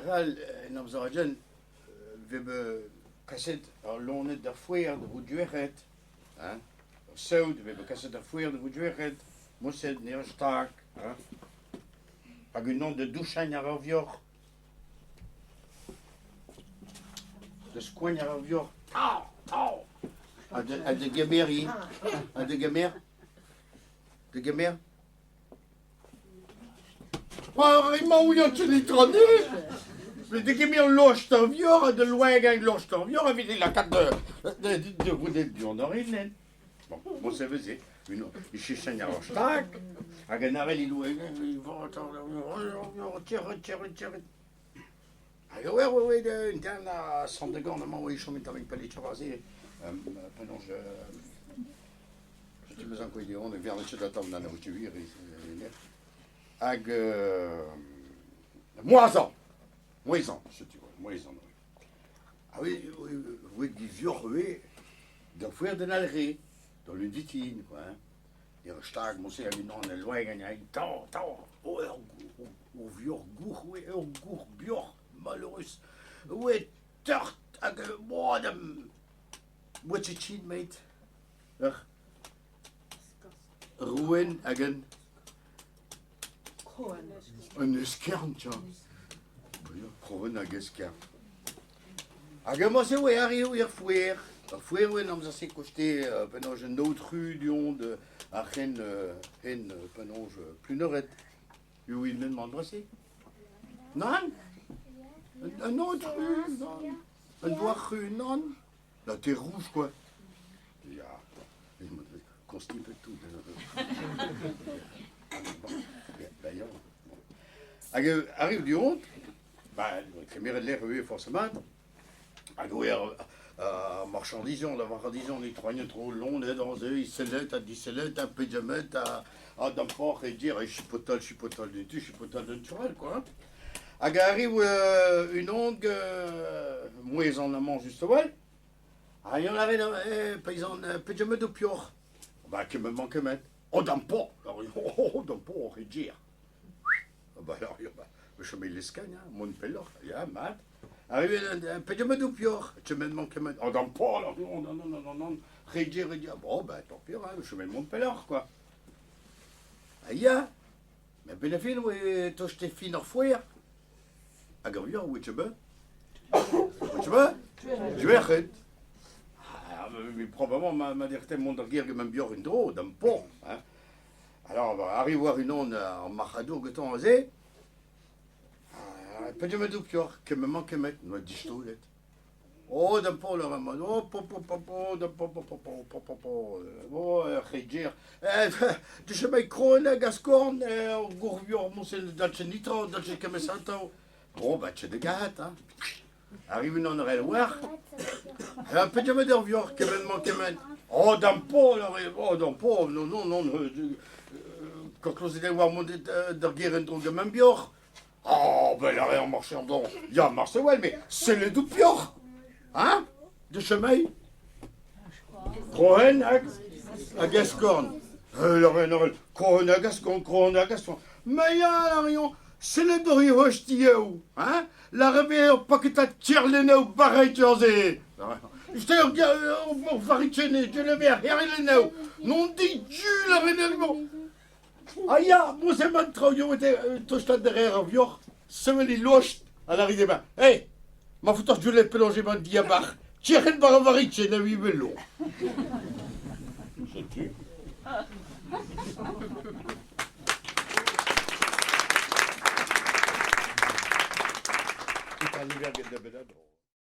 Gwechall en amzer a-gent 'vez bet kaset al loened d'ar foer da vout gwerc'het hein, ar saout 'vez bet kaset d'ar foer da vout gwerc'het, moused ne ur stag hein, hag unan da douchañ àr ar vioc'h, da skoagn àr ar vioc'h, tav, tav, ha da gemer ivez, ha da gemer, da gemer. Emañ ouiañ itron Met degemer lost ar vioc'h ha da loengañ lost ar vioc'h evit e lakaat da vout du-hont ar rinenn. Bon, bon se veze. E chichen ar stag hag en avel he loengañ Hag a oa un den a Sant-Degorn amañ e chom un tammig pelletoc'h aze penaos Setu 'meus ankouaet e anv, ne vern ket atav na n'eo ket gwir Hag Moazan! Moezan, setu, Moezan, oui. Ah oui, oui, divioc'h ivez, da foer d'un Alre, dans le Vitin, quoi, hein. Er stag moñse hag unan el loen hag tañ, tañ, oh, ur vioc'h gourc'h, oui, ur gourc'h bioc'h, malheurus. Oui, tort hag boa What's it cheat, mate? Ur rouenn hag un un eskern, tiens. Krohenn hag eskern. Hag emañ se oe arri eo er foer. Ar foer oe en amzer-se koste penaos un aotrou du-hont ar c'hen hen penaos Pluneret. Eo int an dra-se? Nann? Un aotrou, nann. Un doare nann. La terre rouge, quoi. Ya, constipé tout. Bon, Hag arriv du-hont, ba, kemeret lec'h ivez forzh mat, hag oe ar marchandizion, da varc'handizion, e troignent tro loened aze, e sellet ha disellet ha pejamet ha d'am forc'h e dir, e chipotal, chipotal d'un tu, chipotal d'un tu all, quoi. Hag arriv unan mouezh an amañ just a-walc'h. Ha eñ a ret paysan pejamet ho peoc'h. Ba kement-mañ kement. Oh d'am po! Oh d'am po oc'h e dir. Ba alors, ba, chom e leskagn, hein, mont pelloc'h, ya, mat. Arrivé pejamet ho peoc'h, kement-mañ kement. Oh d'am po alors, non, non, non, non, non, re dir, re dir. Bon, ben tant pis, hein, chom e mont pelloc'h, quoi. Ha ya, met benn ar fin oe tost fin ar foer. Hag ar vioc'h oe ket Oe ket Duerc'het. Ah, mais probablement ma, ma dirte mont d'ar gêr gant ma bioc'h en-dro, d'am pont. Hein. Alors, arrive war unan ar marc'hadour gantañ aze, pedet ma pioc'h, kement-mañ kemet, noa distolet. Oh, da Paul a ra oh, po, po, po, po, da po, po, po, po, po, po, po, oh, ur c'hreiger. Eh, de mai kroen hag askorn, ur gourvior moñse dalche nitra, dalche kemes atav. Bon, bah, tche de gahet, hein. Arrive unan ar war. Ha pedet ur vioc'h kement-mañ kement. Oh, d'am Paul, oh, d'am Paul, non, non, non, kortoz war mont d'ar gêr en-dro gant ma bioc'h. Oh, ben la en marchand don. Ya, marse well, mais sellet out pioc'h Hein De chemei Krohen hag hag askorn. Krohen hag askorn, krohen hag askorn. Mais ya, la rion, sellet ur hostieu, hein La reve ur paketad tierlennoù barreit aze. J'étais ur varitene, je le ver herlennoù. Non dit du la renellement. Ah ya, moze mat traoù tostaat derc'her ar vioc'h, sevel e lost ha lârit emañ Hey, ma faotoc'h diolet penaos emañ an diabarzh, trec'het war ar varitjenn a vi velo. Setu. An niver get da benn a dro.